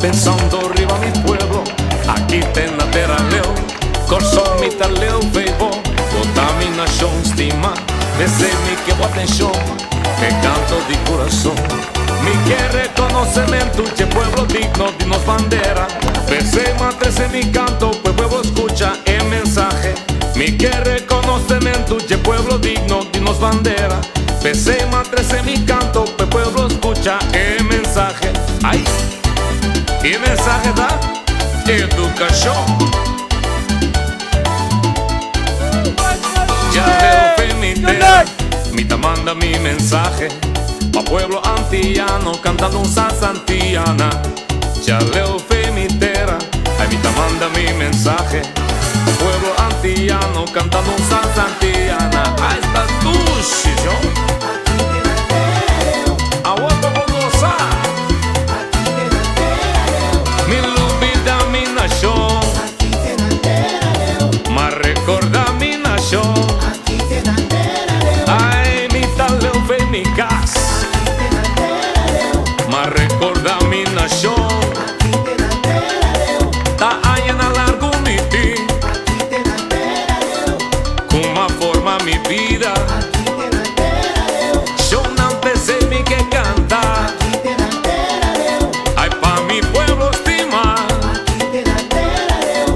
Pensando riba mi pueblo Aki te na tera leu Kòrsou mi ta leu fei bo Bo ta mi nashon stima Mester mi ke bo atenshon E kanto di kurason Mi ke rekonosementu dje pueblo digno di nos bandera P'esei m'a trese mi kanto p'e pueblo skucha e mensahe Mi ke rekonosementu dje pueblo digno di nos bandera P'esei m'a trese mi kanto p'e pueblo skucha e mensahe Ai! E mensahe ta edukashon. Ya leu fe mi tera, mi ta manda mi mensahe pa pueblo antiano kantando un salsa antiana. Ya leu fe mi tera, ai mi ta manda mi mensahe pa pueblo antiano kantando un salsa antiana. Ai sta dushi, sho. Awor pa bo gosa. Mi lubida mi nashon. Ma recorda mi nashon. Ai mi ta leu fe mi cas. Ma recorda mi nashon. Ta añanan largu mi tin. Cu m'a forma mi bida. Shownan p'esei mi ke canta. Ai pa mi pueblo stima.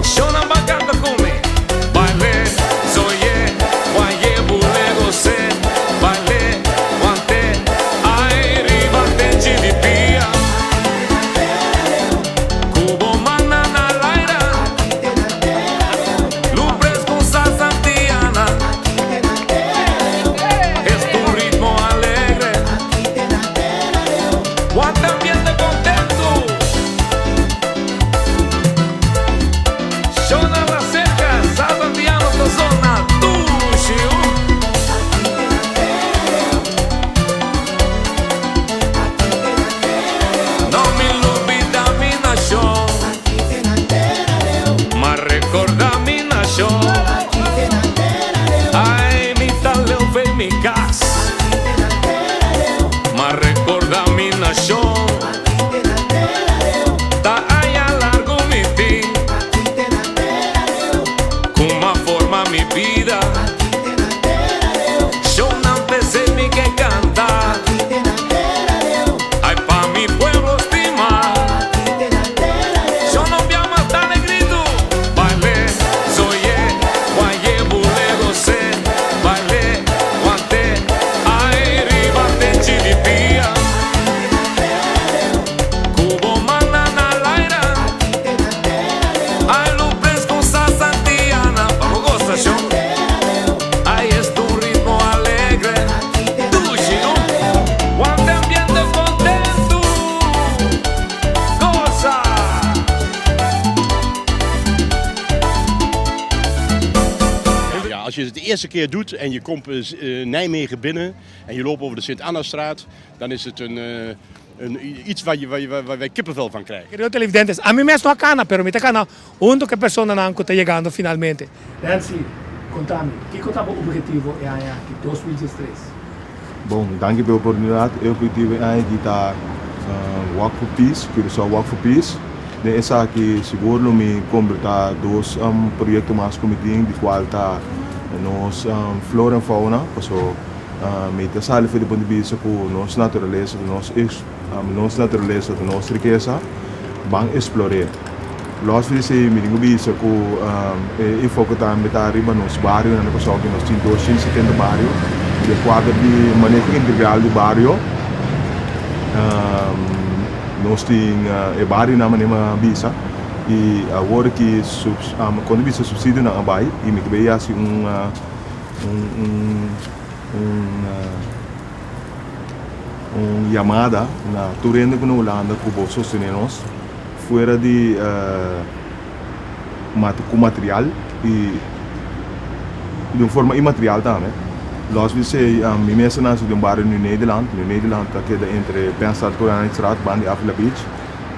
Shownan ba canta cu mi. Baile, zoye, guaye, bule, gose. Baile, wante, ai riba tenchi di pia. Cu bo mannan na laira. Lupres con salsa antiana. Es tu ritmo alegre. Wak ambiente contento. Shona la cerca, salsa antiano ta zona dushi. No mi lubida mi nashon. Ma recorda mi nashon. Ai mi ta leu fe mi cas. Ma recorda mi nashon. Ta aña largu mi tin. Cu m'a forma mi bida. Shownan p'esei mi ke canta. Ai pa mi pueblo stima. Yo no bia mas dale gritu. Baile, zoye, guaye, bule, gose. Baile, wante, ai riba tenchi di pia. Ku bo mannan na laira. Ai lu prens ku sa santiana. Pa bo gosa shon. Ai es tu ritmo alegre. Dushi, no? Wante ambiente kontentu. Gosa! Ja, als je het de eerste keer doet en je komt Nijmegen binnen en je loopt over de Sint-Annastraat, dan is het een, een, iets waar, je, waar, je, waar wij kippenvel van krijgen. Querido televidentes, ami mes no a cana, pero mi ta cana hunto cu e personanan cu ta yegando finalmente. Nancy, conta mi, kico ta bo objetivo e aña aki, 2013? Bon, danki pa e oportunidat. E objetivo e aña aki ta Walk for Peace, Curaçao Walk for Peace. Den esaki sigur lo mi kompletá dos proyekto mas ku mi tin, di kual ta nos flora en fauna, paso mi ta sali for di punto di bista ku nos naturalesa ta nos nos naturalesa ta nos rikesa, ban eksplor'é. Lòs di esei mi tin ku bisa ku e enfoke tambe ta riba nos barionan di Kòrsou ku nos tin 270 bario den kuadro di maneho integral di bario nos tin e barionan manera mi a bisa i awor aki kon di bisa supsidionan a bai i mi ta bay hasi un un un un yamada na tur hende ku na Hulanda ku bo sostene nos. Fuera di ku material i di un forma imaterial tambe. Los di esei mi mes a nase den un bario Nieuw Nederland. Nieuw Nederland ta keda entre Penstraat ku Oranjestraat banda di Avila Beach.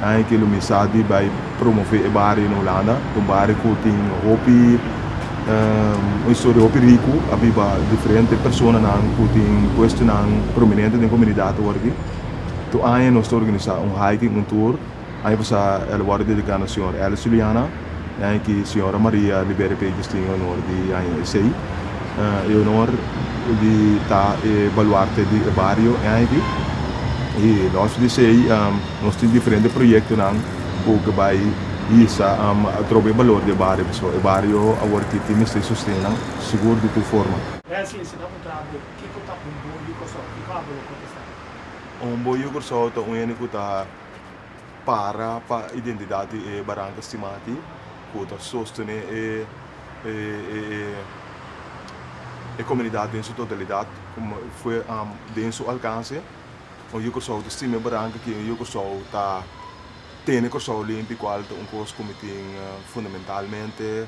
Aña ke lo mi sa di bai promove e bario na Hulanda. Ta un bario ku tin hopi un historia hopi riku. A biba diferente personanan ku tin puestonan prominente den komunidat awor aki. Tur aña nos ta organisá un hiking, un tour. Aña pasá el a wòrdu dediká na señor Ellis Juliana i aña aki señora Maria Liberia Peters tin e honor di haña esei. E honor di ta e baluarte di e bario e aña aki. I lòs di esei nos tin diferente proyektonan ku ke bai hisa atrobe e balor di e bario pasobra e bario awor aki tin mester sosten nan sigur di tur forma. Nancy, si nan puntra bo kiko ta un bon yu Kòrsou, kiko abo lo kontestá? Un bon yu Kòrsou ta un hende ku ta para pa identidat di e baranka stimati ku ta sostené e e komunidat den su totalidat komo fue den su alkanse. Un yu Kòrsou ta stima e baranka aki, un yu Kòrsou ta tene Kòrsou limpi kual ta un kos ku mi tin fundamentalmente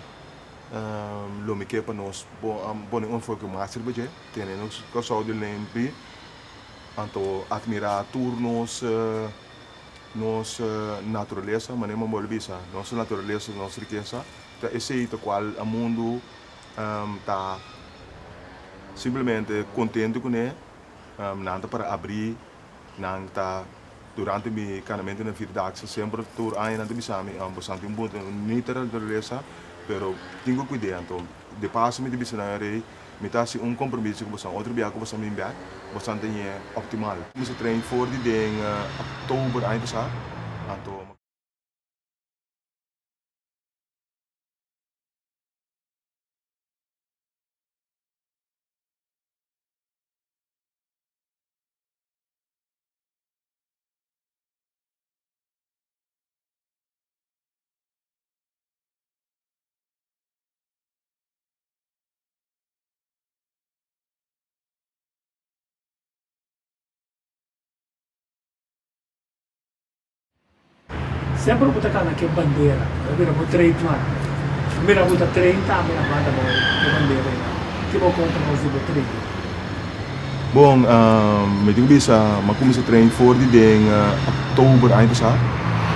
lo mi ke pa nos pone un enfoke mas riba dje, tene nos Kòrsou di limpi. Anto admira tur nos nos naturalesa, manera mi a bolbe bisa, nos naturalesa, nos rikesa, ta esei ta kual a mundu ta simplemente kontento kuné, nan ta para abrí, nan ta durante mi kanamentu na Vierdaagse semper tur aña nan ta bisa mi, boso tin un bunita naturalesa, pero tin ku kuid'é, anto de paso mi ta bisa nan rei. Mi ta hasi un kompromiso ku boso, otro bia ku boso bin bèk, boso ta ñe optimal. Mi sa train for di den oktober aña pasá, anto. Semper bo ta cana ke bandera, bo ta bira bo trademark. Bo mira bo ta train tambe na banda bo ke bandera ei. Ki bo conta nos di bo training? Bon, mi tin ku bisa mi a kuminsá train for di den oktober aña pasá.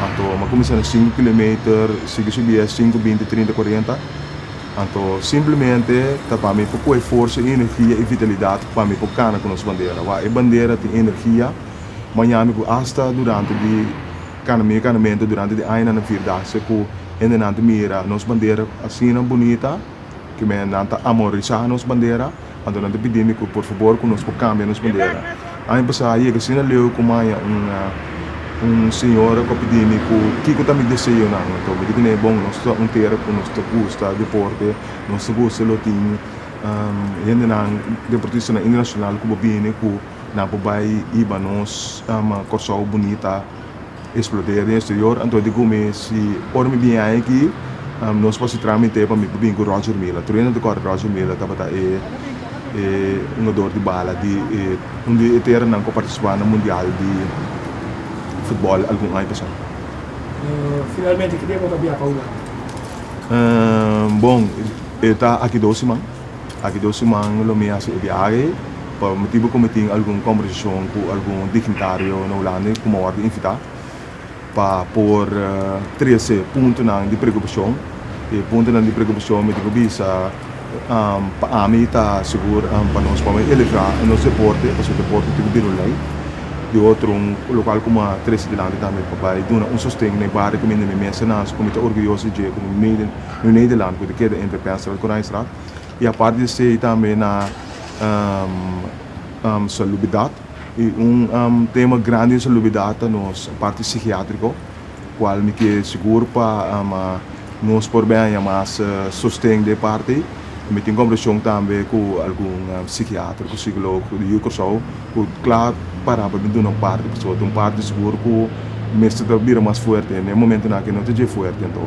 Anto mi a kuminsá na sinku kilometer, sigui subi sinku, binti, trinta, kuarenta. Anto simplemente ta pa mi por kohe forsa i energia i vitalidat pa mi por kana ku nos bandera. Wak, e bandera tin energia. Maña mi ku asta durante di kana mi kanamentu durante di añanan na Vierdaagse ku hendenan ta mira nos bandera asina bunita ku nan ta amorisá nos bandera. Anto nan ta pidi mi ku por fabor ku nos por kambia nos bandera. Aña pasá a yega asina leu ku maña un un señora ku a pidi mi ku kiko ta mi deseonan. Anto mi di kuné, bon, nos ta un tera ku nos ta gusta deporte, nos ta gusta lo tin hendenan, deportistanan internashonal ku por bini ku nan por bai hiba nos Kòrsou bunita eksplot'é den eksterior. Anto di ku mi si ora mi bini aki nos por hasi trámite pa mi por bini ku Roger Milla. Tur hende ta kòrda Roger Milla tabata e e hungador di bala di e un di e teranan ku a partisipá na mundial di futbòl algun aña pasá. Finalmente ki dia bo ta biaha pa Hulanda? Bon, e ta aki dos siman. Aki dos siman lo mi hasi e biahe pa motibu ku mi tin algun kombersashon ku algun dignitario na Hulanda ku mi a wòrdu invitá pa por trese puntonan di preokupashon. E puntonan di preokupashon mi tin ku bisa pa ami ta sigur pa nos por elevá nos deporte pasobra deporte tin ku bira un lei. Di otro un lokual ku mi a trese dilanti tambe pa bai duna un sosten na e bario ku mi na mi mes a nase ku mi ta orguyoso di dje ku mi Nederland ku ta keda entre Penstraat ku Rijnstraat. I aparte di esei tambe na salubridat i un tema grandi den salubridat ta nos parti psikiatriko kual mi ke sigur pa nos por bin haña mas sosten den e parti ei. Mi tin kombershon tambe ku algun psikiater ku psikologo di yu Kòrsou ku kla para pa bin duna un parti pasobra ta un parti sigur ku mester ta bira mas fuerte. Na e momentonan aki no ta dje fuerte anto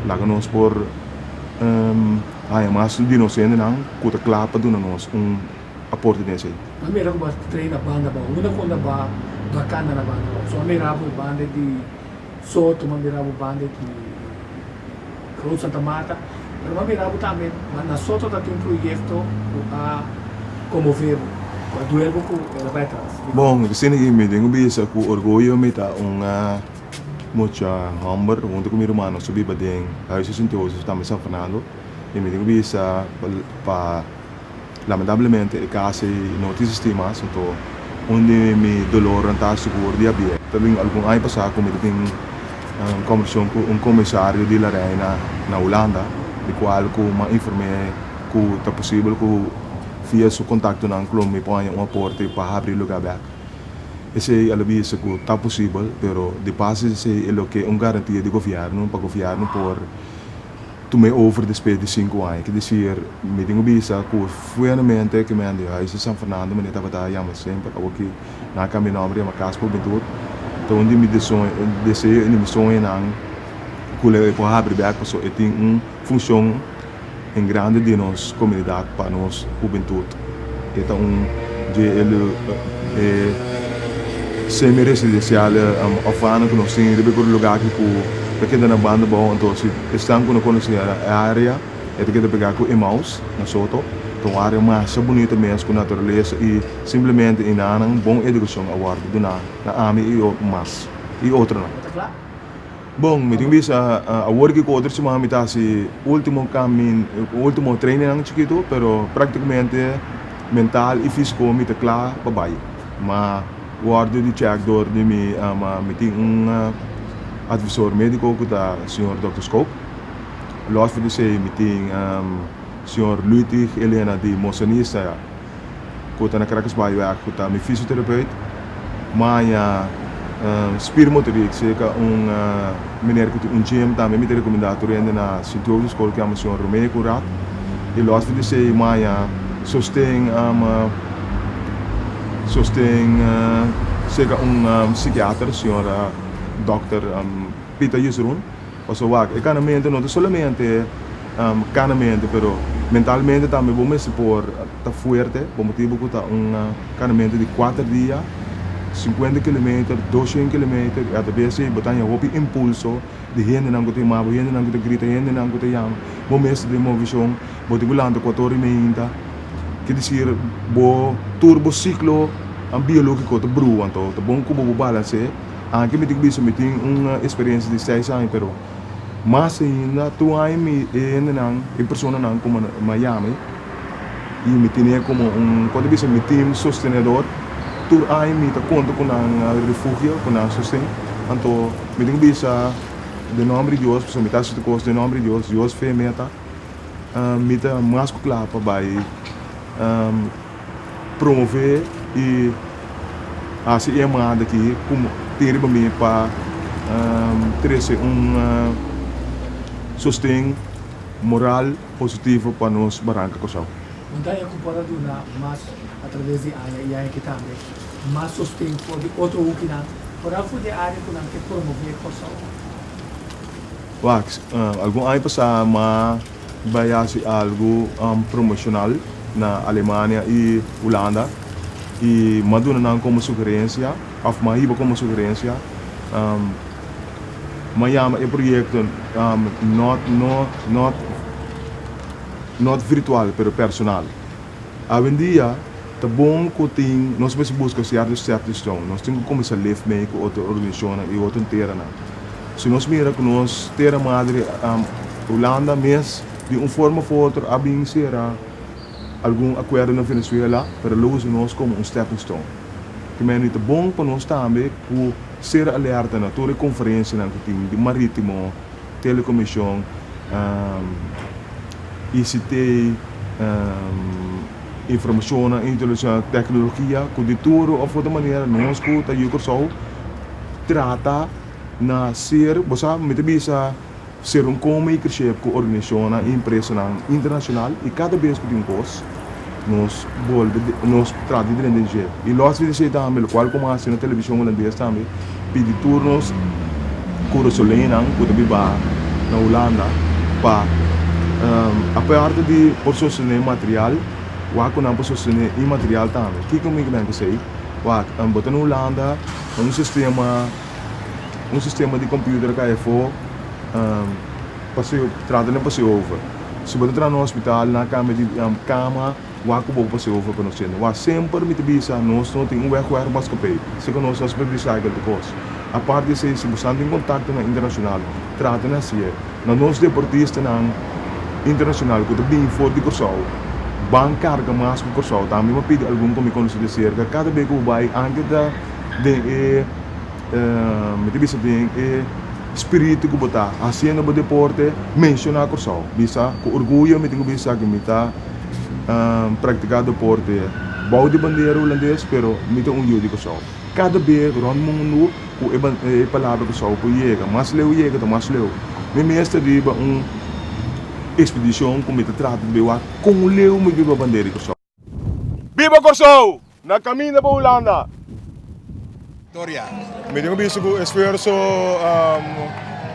laga nos por Haña mas di nos hendenan ku ta kla pa duna nos un aporte den esei. Mi a mira ku bo a train na banda abou. Unda ku unda bo a kanda na banda abou? So a mira bo banda di Soto, mi a mira bo banda di Groot Santa Marta, pero mi a mira bo tambe na Soto ta tin un proyekto ku a konmove bo, ku a duel bo ku el a bai atras. Bon, asina ki mi tin ku bisa ku orguyo mi ta un Mucha homber hunto cu mi ruman nos a biba den Huis di Sint Josef tambe San Fernando y mi tin cu bisa pa lamentablemente e cas ey no ta existi mas anto un di mi dolornan ta sigur di habia. Ta bin algun aña pasa cu mi ta tin. Kombersashon ku un komisario di La Reina na Hulanda, di kual ku m'a inform'é ku ta posibel ku via su kontaktonan ku lo mi por haña un aporte pa habri e lugá bèk. Esei el a bisa ku ta posibel, pero di base di esei e lo ke un garantia di gobièrnu pa gobièrnu por tum'é over despues di sinku aña. Ke desir, mi tin ku bisa ku fuertemente ke men di Huis di San Fernando manera tabata yama semper, awoki Nan a kambia nomber yama Kas pa Hubentud. Ta un di mi deseo i di mi soñonan ku lo e por habri bek pasobra e tin un funshon en grandi di nos komunidat pa nos hubentud. E ta un dje e semi residensial òfano ku nos tin riba e lugá aki ku ta keda na banda abou. Anto si esnan ku no konosé e área e ta keda pegá ku Emaus na Soto. Ta un área masha bunita mes ku naturalesa i. Simplemente i nan bon edukashon a wòrdu duná na ami i mas i otronan. Bon, mi tin bisa awor ki ku otro siman mi ta hasi último kamin, último trainingnan chikitu, pero práktikamente mental i físiko mi ta kla pa bai. Ma wòrdu di chèk dor di mi, mi tin un advisor médiko ku ta señor Dòkter Scope. Lòs for di esei mi tin señor Ludwig Elena di Mosanista. Ku ta na Krakersbaaiweg ku ta mi fisioterapeut. Maña spiermotoriek serka un meneer ku tin un gym tambe mi ta rekomendá tur hende na Sint Jozef School ku yama señor Romeo Conrad. I los di esei maña sosten sosten serka un psikiater señor dòkter Peter Jesurun. Pasobra wak e kanamentu no ta solamente kanamentu pero mentalmente tambe bo mester por ta fuerte pa motibu ku ta un kanamentu di kuater dia, sinkuenta kilometer, doshen kilometer i atraves ei bo ta haña hopi impulso di hendenan ku ta yama bo, hendenan ku ta grita, hendenan ku ta yama bo mester den movishon, bo tin ku lanta kuater ora i meinta, ke desir bo tur bo siklo biológiko ta brua anto ta bon ku bo por balans'é. Anke mi tin ku bisa mi tin un eksperensia di seis aña pero mas ainda tur aña mi e hendenan e personanan ku mi a yama i mi tene komo un kon ta bisa mi team sostenedor tur aña mi ta konta ku nan refugio ku nan sosten anto mi tin ku bisa den nomber di Dios pasobra mi ta hasi tur kos den nomber di Dios, Dios fe meta mi ta mas ku kla pa bai promove i hasi e yamada aki ku tin riba mi pa trese un sosten moral positivo pa nos Baranka Kòrsou. Montaña ku por a duna mas atraves di aña i aña aki tambe mas sosten for di otro hukinan foral for di e área ku nan ke promove Kòrsou. Wak, algun aña pasá m'a bai hasi algu promoshonal na Alemania i Hulanda i m'a duna nan komo sugerensia òf m'a hiba komo sugerensia m'a yama e proyekto not no not not virtual pero personal. Awendia ta bon ku tin nos mester buska sierto stepping stone, nos tin ku kuminsá lif mei ku otro organisashonnan i otro teranan. Si nos mira ku nos tera madre Hulanda mes di un forma of otro a bin sera algun akuerdo na Venezuela, pero lo usa nos komo un stepping stone. Ki meni ta bon pa nos tambe ku ser alerta na tur e konferensianan ku tin di maritimo, telekomishon, ICT, informashonnan, teknologia ku di tur of otro manera nos ku ta yu Kòrsou trata na ser, bo sa, mi ta bisa ser un co-makership ku organisashonnan i empresanan internashonal i kada bes ku tin un kos nos bolbe nos trata di drenta dje. I los di esei tambe lokual ku mas hasi na televishon hulandes tambe pidi tur nos kurasoleñonan ku ta biba na Hulanda pa aparte di por sostené material wak ku nan por sostené inmaterial tambe. Kiko mi ke esei? Wak, bo ta na Hulanda un sistema. Un sistema di computer ka efo paseo trata den paseo over. Si bo ta traha na hospital nan a cambia di cama wak ku bo paseo over pa nos hende. Wak semper mi ta bisa nos no tin un wegwerp maatschappij. Si ku nos nos por recycle tur kos. Apart di esei si bo sa tin contactonan internacional trata na hacié. Na nos deportistanan internacional ku ta bini for di Kòrsou ban carga mas ku Kòrsou. Tambe mi a pidi algun ku mi konosi di serka kada bes ku bo bai anke ta den e. Mi ta bisa den e spiritu ku bo ta hasiendo bo deporte, menshoná Kòrsou. Bisa ku orguyo mi tin ku bisa ku mi ta praktiká deporte bou di bandera hulandes, pero mi ta un yu di Kòrsou. Kada be rònt mundu ku e palabra Kòrsou por yega, mas leu yega ta mas leu. Mi mes ta riba un ekspedishon ku mi ta trata di bai wak kon leu mi biba bandera di Kòrsou. Biba Kòrsou! Na kaminda pa Hulanda! Victoria. Mi tin ku bisa ku esfuerso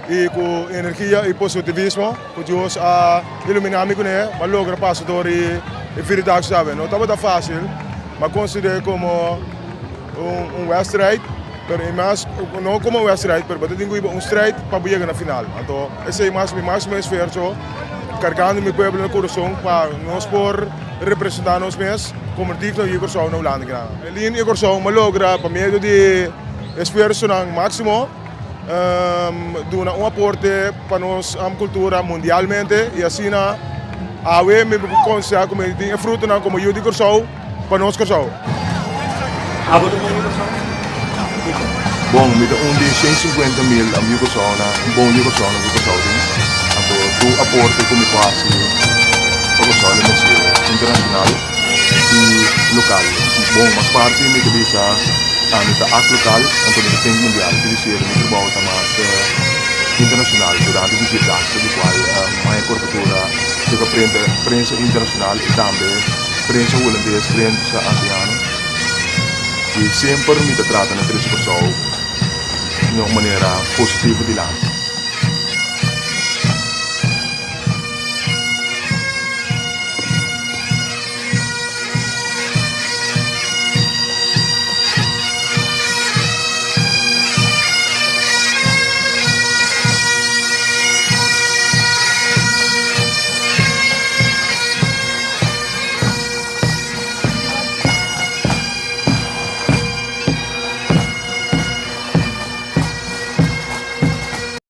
i ku energia i positivismo ku Dios a iluminá mi kuné, mi a logra pasa dor di e vierdaagse awe. No tabata fásil, mi a konsider'é komo un wèstrijd, pero e mas, no komo un wèstrijd, pero bo ta tin ku hiba un strijd pa bo yega na final. Anto esei mas mi máksimo esfuerso, kargando mi pueblo na kurason pa nos por. Representá nos mes komo digno yu Kòrsou na Hulanda kinan. Elin i Kòrsou a logra pa medio di esfuersonan máksimo duna un aporte pa nos kultura mundialmente i asina awe mi por konsehá ku mi tin e frutonan komo yu di Kòrsou pa nos Kòrsou. Abo ta bon yu Kòrsou? Bon, mi ta un di 150.000 yu Kòrsounan, bon yu Kòrsounan ku Kòrsou tin. Anto tur aporte ku mi por hasi pa Kòrsou lo mester internashonal i lokal. Bon, mas parti mi ta bisa ami ta ak lokal, anto mi ta think mundial. Ki disir mi trabou ta mas internashonal durante di vierdaagse di kual maya korbatura serka prensa internashonal i tambe prensa hulandes, prensa antiano. I semper mi ta trata na trese Kòrsou na un manera positivo dilanti.